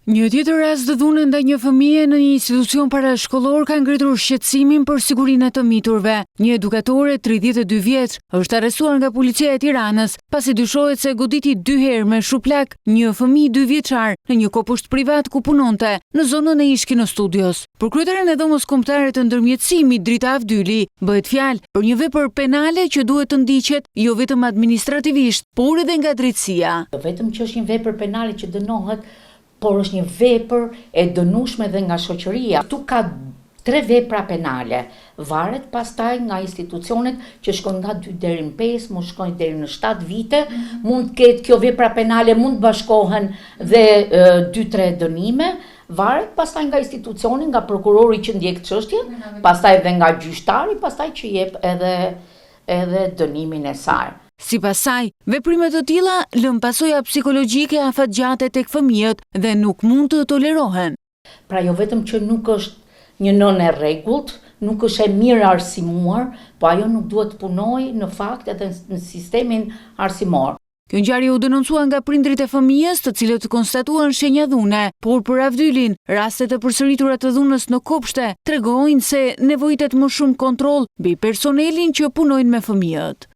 Një tjetër rast dhune ndaj një fëmije në një institucion parashkollor ka ngritur shqetësimin për sigurinë e të miturve. Një edukatore 32 vjeç është arrestuar nga policia e Tiranës, pasi dyshohet se goditi dy herë me shuplakë një fëmijë dy vjeçar në një kopësht privat ku punonte në zonën e ish Kinostudios. Për kryetaren e Dhomës Kombëtare të Ndërmjetësimit, Drita Avdyli, bëhet fjalë për një vepër penale që duhet të ndiqet jo vetëm administrativisht, por edhe nga drejtësia. Jo vetëm që është një vepër penale që dënohet, por është një vepër e dënueshme dhe nga shoqëria. Këtu ka tre vepra penale, varet pastaj nga institucionet që shkojnë nga 2 deri në 5, mund shkojnë deri në 7 vite, mund të ketë kjo vepra penale, mund të bashkohen dhe 2-3 dënime, varet pastaj nga institucioni, nga prokurori që ndjek çështjen, pastaj dhe nga gjyqtari, pastaj që jep edhe edhe dënimin e saj. Sipas saj, veprime të tilla lënë pasoja psikologjike afatgjate tek fëmijët dhe nuk mund të tolerohen. Pra jo vetëm që nuk është një nënë e rregullt, nuk është e mirë arsimuar, po ajo nuk duhet të punojë në fakt edhe në sistemin arsimor. Kjo ngjarje u denoncua nga prindërit e fëmijës, të cilët konstatuan shenja dhune, por për Avdylin, rastet e përsëritura të dhunës në kopshte tregojnë se nevojitet më shumë kontroll mbi personelin që punojnë me fëmijët.